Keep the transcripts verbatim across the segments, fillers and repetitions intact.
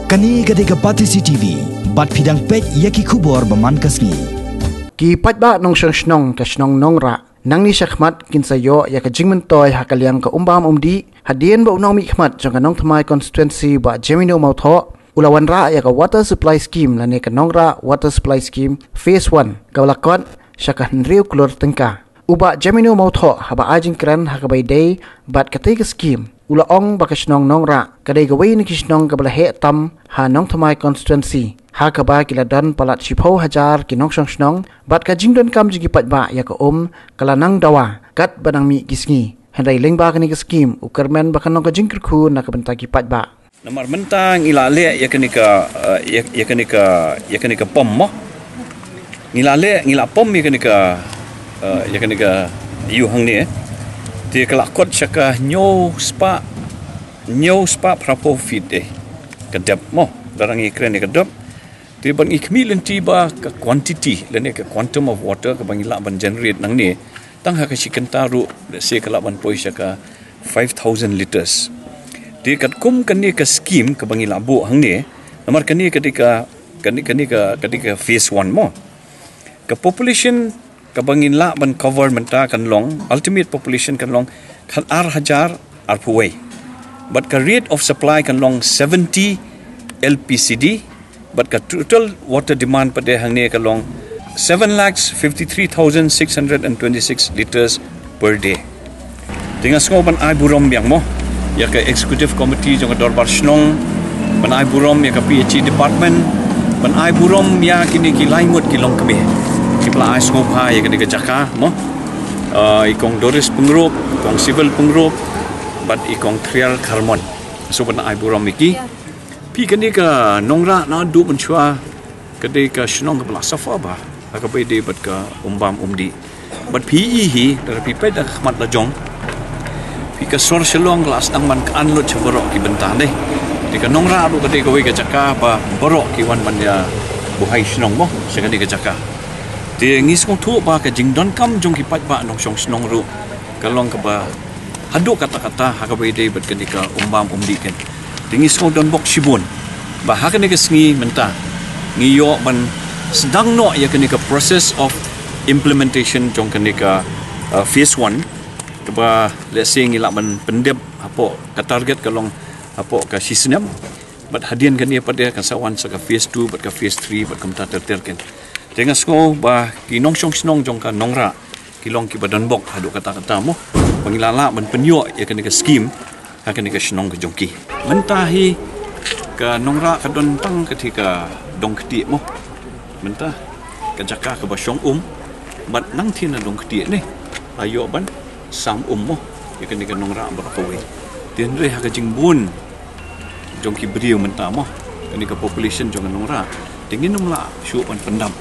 Kane ka dei ka Batesi T V, bad phi dang peit ïa ki khubor ba man ka sngi. Ki paidbah nongshong shnong ka shnong Nongrah, nangne shakhmat kin sa ïoh ïa ka jingmyntoi ha ka liang ka umbam umdih, hadien ba u nongmihkhmat jong ka Nongthymmai constituency Bah Jemino Mawthoh u la wanrah ïa ka Water Supply Scheme lane ka Nongrah Water Supply Scheme Phase one, kaba la kot sha ka hynriew klur tyngka. U Bah Jemino Mawthoh haba ai jingkren ha kaba ïadei bad katei ka skhim, u la ong ba ka shnong Nongrah ka dei kawei na ki shnong kaba la heh tam ha Nongthymmai constituency, ha kaba ki la don palat shiphew hajar ki nongshong shnong, bad ka jingdonkam jong ki paidbah ïa ka um ka la nang dawa katba nang mih ki sngi. Hynrei lyngba kane ka skhim, u kyrmen ba kan long ka jingkyrkhu na ka bynta ki paidbah. Namar mynta ngi la leh ïa kane ka, eh, ïa, ïa kane ka, ïa kane ka pom mo. Ngi la leh, ngi la pom ïa kane ka, eh, ïa kane ka ïew hangne. Te ka la kot sha ka hynñiew spah, hynñiew spah phraphew feet eh. Ka depth mo. Lada ngi kren ïa ka depth. Te ban ngi khmih lynti ba ka quantity lane ka quantum of water kaba ngi lah ban generate nangne, tang ha ka shi kynta ruh, let's say, ka lah ban poi sha ka five thousand liters. Te katkum kane ka skhim kaba ngi lah buh hangne, namar kane ka dei ka, kane, kane ka, ka dei ka phase one mo. Ka population kaba ngin lah ban cover mynta kan long, ultimate population kan long khat ar hajar arphew wei. Bad ka rate of supply kan long seventy L P C D, bad ka total water demand per day hangne kan long seven lakhs fifty-three thousand six hundred and twenty-six liters per day. Te nga sngew ban ai burom biang mo ïa ka executive committee jong ka dorbar shnong, ban ai burom ïa ka P H E department, ban ai burom ïa kine ki lai ngut ki longkmie kiba la ai sngewbha ïa kane ka jaka mo. Ah, i Kong Doris Pyngrope, i Kong Civil Pyngrope, bad i Kong Thriar Kharmon. So ban ai burom ïa ki. Phi, kane ka Nongrah naduh mynshuwa ka dei ka shnong kaba la suffer bha ha kaba ïadei bad ka umbam umdih. Bad phi i hi, lada phi peit da ka khmat la jong, phi, ka sor Shillong ka la sdang ban kylla lut sha baroh ki bynta ne. Te ka Nongrah ruh ka dei kawei ka jaka ba baroh ki wan ban ïa buhai shnong mo sha kane ka jaka. Te ngi sngewthuh ba ka jingdonkam jong ki paidbah nongshong shnong ruh ka long kaba haduh katta katta ha kaba ïadei bad kane ka umbam umdih kan. Te ngi sngew donbok shibun ba ha kane ka sngi mynta ngi ïoh ban sdang noh ïa kane ka process of implementation jong kane ka, uh, phase one, kaba, let's say, ngi lah ban pyndep hapoh ka target ka long hapoh ka shi snem. Bad hadien kane pat de kan sa wan sa ka phase two bad ka phase three bad kumta ter ter kan. Te nga sngew ba ki nongshong shnong jong ka Nongrah ki long kiba donbok haduh katta katta mo, ba ngi la lah ban pynïoh ïa kane ka skhim ha kane ka shnong ka jong ki. Mynta hi ka Nongrah ka don tang katei ka dong ktieh mo. Mynta ka jaka kaba shong um, bad nangthie na dong ktieh ne la ïoh ban sam um mo ïa kane ka Nongrah baroh kawei. Te hynrei ha ka jingbun jong ki briew mynta mo, kane ka population jong ka Nongrah, te ngin ym lah shuh ban pyndam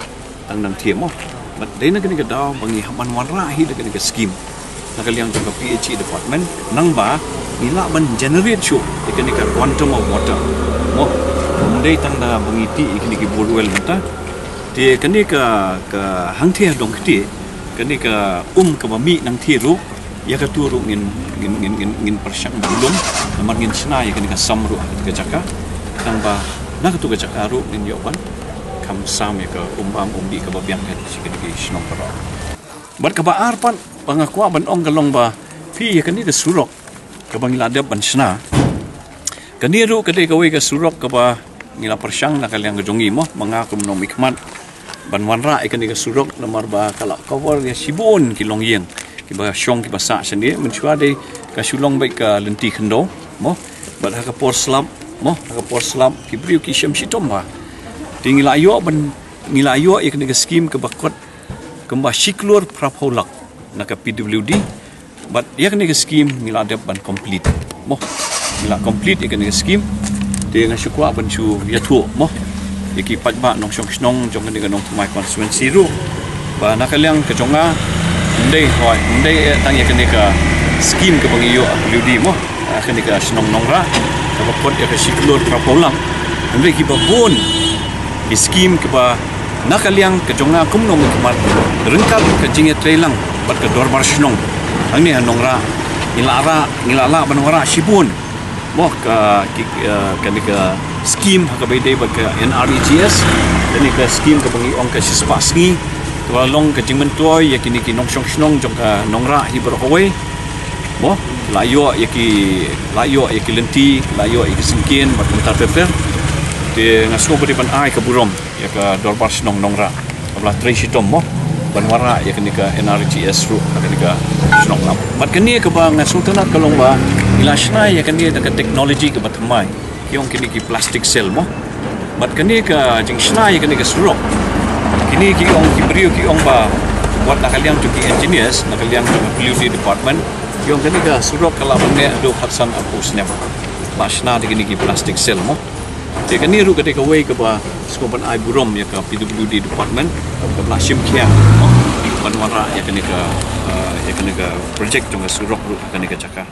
tang nangthie mo. Bad dei na kane ka daw ba ngi hap ban wanrah hi da kane ka skhim na ka liang jong ka P H E department, nangba ngi lah ban generate shuh ïa kane ka quantum of water mo. Ym dei tang da ba ngi tih ïa kine ki borewell mynta. Te kane ka, ka hangthie ha dong ktieh, kane ka um kaba mih nangthie ruh, ïa katu ruh ngin, ngin, ngin, ngin, ngin pyrshang ban lum, namar ngin shna ïa kane ka sam ruh ha katu ka jaka. Tangba na katu ka jaka ruh ngin ïoh ban kham sam ïa ka umbam umdih kaba biang kan sha kine ki shnong baroh. Bad kaba ar pat ba nga kwah ban ong ka long ba, phi, ïa kane ka surok kaba ngi la dep ban shna, kane ruh ka dei kawei ka surok kaba ngi la pyrshang na ka liang ka jong ngi mo, ma nga kum u nongmihkhmat, ban wanrah ïa kane ka surok namar ba ka la cover ïa shibun ki longïing kiba shong kiba sah shane. Mynshuwa dei ka shu long beit ka lynti khyndew mo, bad ha ka por slap mo, ha ka por slap ki briew ki shem shitom bha. Te ngi la ïoh ban, ngi la ïoh ïa kane ka skhim kaba kot kumba shi klur phraphew lak na ka P W D. Bad ïa kane ka skhim ngi la dep ban complete mo, ngi la complete ïa kane ka skhim. Te nga shu kwah ban shu ïathuh mo ïa ki paidbah nongshong shnong jong kane ka Nongthymmai constituency ruh, ba na ka liang ka jong nga, ym dei, hooid, ym dei, eh, tang ïa kane ka skhim kaba ngi ïoh ha P W D mo, ha kane ka shnong Nongrah kaba kot ïa ka shi klur phraphew lak. Hynrei kiba bun ki skhim kiba na ka liang ka jong nga kum u nongmihkhmat, ryngkat ka jingïatreilang bad ka dorbar shnong hangne ha Nongrah, ngi la rah, ngi la lah ban wanrah shibun Mo ka ki, uh, kane ka scheme ha kaba ïadei bad ka N R E G S, kane ka scheme kaba ngi ong ka shispah sngi, kaba long ka jingmyntoi ïa kine ki nongshong shnong jong ka Nongrah hi baroh kawei. Mo, la ïoh ïa ki, la ïoh ïa ki lynti, la ïoh ïa ki syngkien bad kumta ter ter. Te nga sngew ba dei ban ai ka burom ïa ka Dorbar Shnong Nongrah kaba la trei shitom mo ban wanrah ïa kane ka N R E G S ruh ha kane ka shnong Lam. Bad kane kaba nga sngewtynnat ka long ba ngi la shna ïa kane da ka technology kaba thymmai, ki ong kine ki plastic cell mo. Bad kane ka jingshna ïa kane ka surok, kine ki ong, ki briew ki ong ba, wat na ka liang jong ki engineers, na ka liang jong ka P W D department, ki ong kane ka surok ka lah ban neh haduh khatsan arphew snem. Ba shna da kine ki plastic cell mo. Te kane ruh ka dei kawei kaba sngewbha ban ai burom ïa ka P W D department kaba la shim khia ban wanrah ïa kane ka, uh, ïa kane ka project jong ka surok ruh ha kane ka jaka.